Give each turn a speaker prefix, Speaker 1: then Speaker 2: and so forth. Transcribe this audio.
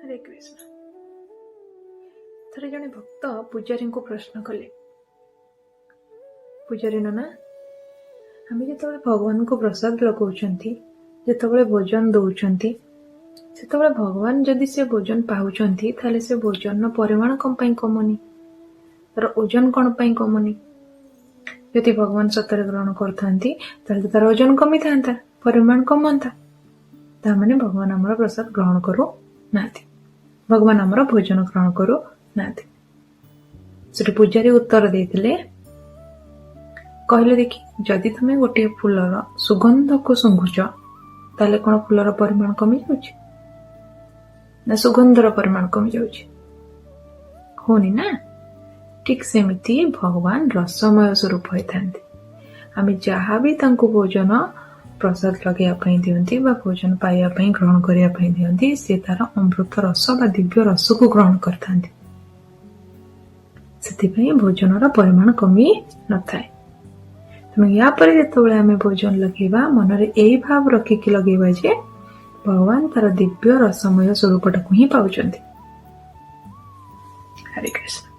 Speaker 1: ହରେ କୃଷ୍ଣ। ଥରେ ଜଣେ ଭକ୍ତ ପୂଜାରୀଙ୍କୁ ପ୍ରଶ୍ନ କଲେ, ପୂଜାରୀ ନନା, ଆମେ ଯେତେବେଳେ ଭଗବାନଙ୍କୁ ପ୍ରସାଦ ଲଗାଉଛନ୍ତି, ଯେତେବେଳେ ଭୋଜନ ଦଉଛନ୍ତି, ସେତେବେଳେ ଭଗବାନ ଯଦି ସେ ଭୋଜନ ପାଉଛନ୍ତି, ତାହେଲେ ସେ ଭୋଜନର ପରିମାଣ କଣ ପାଇଁ କମୁନି? ତାର ଓଜନ କଣ ପାଇଁ କମୁନି? ଯଦି ଭଗବାନ ସତରେ ଗ୍ରହଣ କରୁଥାନ୍ତି, ତାହେଲେ ତ ତାର ଓଜନ କମିଥାନ୍ତା, ପରିମାଣ କମନ୍ତା। ତା ମାନେ ଭଗବାନ ଆମର ପ୍ରସାଦ ଗ୍ରହଣ କରୁ ନାହାନ୍ତି, ଭଗବାନ ଆମର ଭୋଜନ ଗ୍ରହଣ କରୁ ନାହାନ୍ତି। ସେଠୁ ପୂଜାରୀ ଉତ୍ତର ଦେଇଥିଲେ, କହିଲେ, ଦେଖି, ଯଦି ତମେ ଗୋଟିଏ ଫୁଲର ସୁଗନ୍ଧକୁ ଶୁଙ୍ଘୁଛ, ତାହେଲେ କଣ ଫୁଲର ପରିମାଣ କମି ଯାଉଛି ନା ସୁଗନ୍ଧର ପରିମାଣ କମି ଯାଉଛି? ହଉନି ନା? ଠିକ ସେମିତି ଭଗବାନ ରସମୟ ସ୍ୱରୂପ ହୋଇଥାନ୍ତି। ଆମେ ଯାହା ବି ତାଙ୍କୁ ଭୋଜନ ପ୍ରସାଦ ଲଗେଇବା ପାଇଁ ଦିଅନ୍ତି ବା ଭୋଜନ ପାଇବା ପାଇଁ, ଗ୍ରହଣ କରିବା ପାଇଁ ଦିଅନ୍ତି, ସେ ତାର ଅମୃତ ରସ ବା ଦିବ୍ୟ ରସକୁ ଗ୍ରହଣ କରିଥାନ୍ତି। ସେଥିପାଇଁ ଭୋଜନର ପରିମାଣ କମି ନଥାଏ। ତେଣୁ ୟା ପରେ ଯେତେବେଳେ ଆମେ ଭୋଜନ ଲଗେଇବା, ମନରେ ଏଇ ଭାବ ରଖିକି ଲଗେଇବା ଯେ ଭଗବାନ ତାର ଦିବ୍ୟ ରସମୟ ସ୍ୱରୂପଟାକୁ ହିଁ ପାଉଛନ୍ତି। ହରେ କୃଷ୍ଣ।